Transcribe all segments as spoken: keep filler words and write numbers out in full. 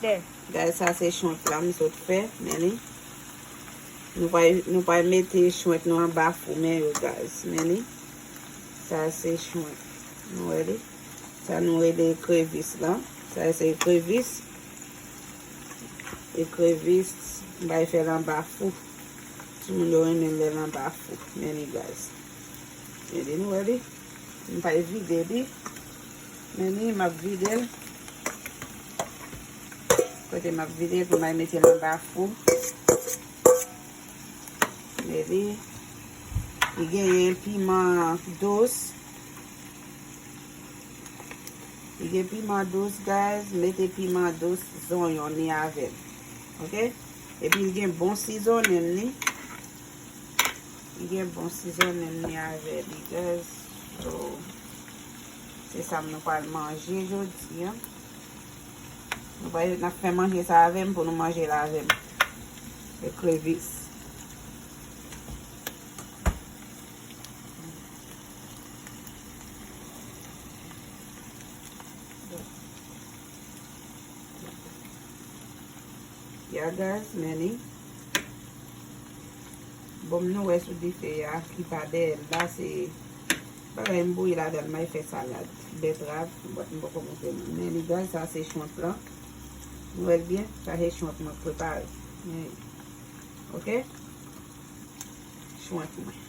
Guys, sa se shrimp la m sot fè, men li. Nou pral, nou pral mete shrimp nou anba fou, men yo, guys, men li. Sa se shrimp. Nou wè li. Sa nou rele ekrevis la. Sa se ekrevis. Ekrevis, m bay fè l anba fou. Timoun yo renmen lè l anba fou. Men li, guys. Men li, nou wè li. M pral vide li. Men li, m ap vide l. Kote m ap vide l pou m al mete l anba fou. Men li, li genyen piman dous. Li gen piman dous, guys. Mete piman dous, zonyon li avè l. Oke? Epi li gen bon sizonnen li. Li gen bon sizonnen li avè li, guys. So, se sa nou pral manje jodi a. Nou pral, n ap fè manje sa avè m pou nou manje l avè m. Ekrevis. Ya, guys, men li. Bon, nou wè sou dife a ki pa dèyè l la, se bagay m bouyi ladan l, m al fè salad. Bètrav, but m poko montre nou. Men li, guys, sa se shrimp lan. Nou wè l byen? Sa se shrimp mwen prepare. Men, oke? Shrimp mwen.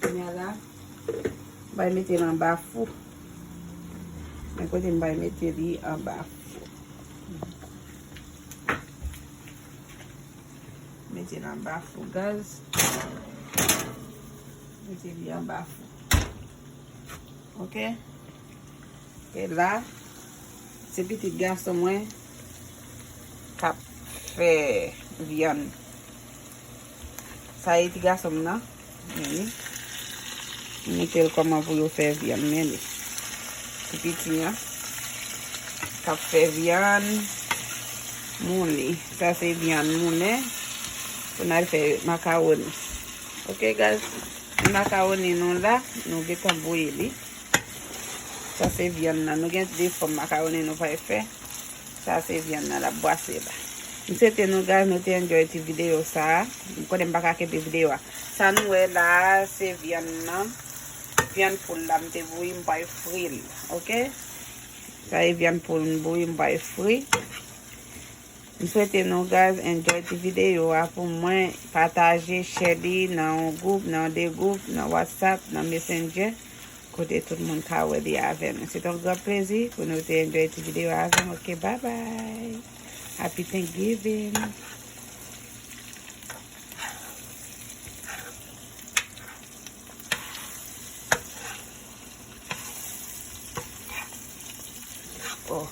Kounye a la, m bay mete l anba fou. Men kote m bay mete li anba fou. Mete l anba fou, guys. Mete li anba fou. Oke? E la, se pitit gason mwen k ap fè vyann. Sa e ti gason m nan. Men li. M montre l kòman pou yo fè vyann. Men li. Ti piti an k ap fè vyann moulen. Sa se vyann moulen pou n al fè makawoni. Oke, guys? Makawoni nou la, nou gentan bouyi li. Sa se vyann nan. Nou gen de fòm makawoni nou pral fè. Sa se vyann nan l ap bwase la. M swete nou, guys, nou te enjoy ti videyo sa a. M konnen m pa ka kenbe videyo a. Sa nou wè la a, se vyann nan. Vyann poul la m te bouyi, m pral fri l. Oke? Sa e vyann poul m bouyi, m pral fri. M swete nou, guys, enjoy ti videyo a pou mwen. Pataje, share li nan yon gwoup, nan de gwoup, nan WhatsApp, nan Messenger. Kote tout moun ka wè li avè nou. Se t yon gran plezi pou nou te enjoy ti videyo avè m. Ok, bye bye. Happy Thanksgiving. Oh,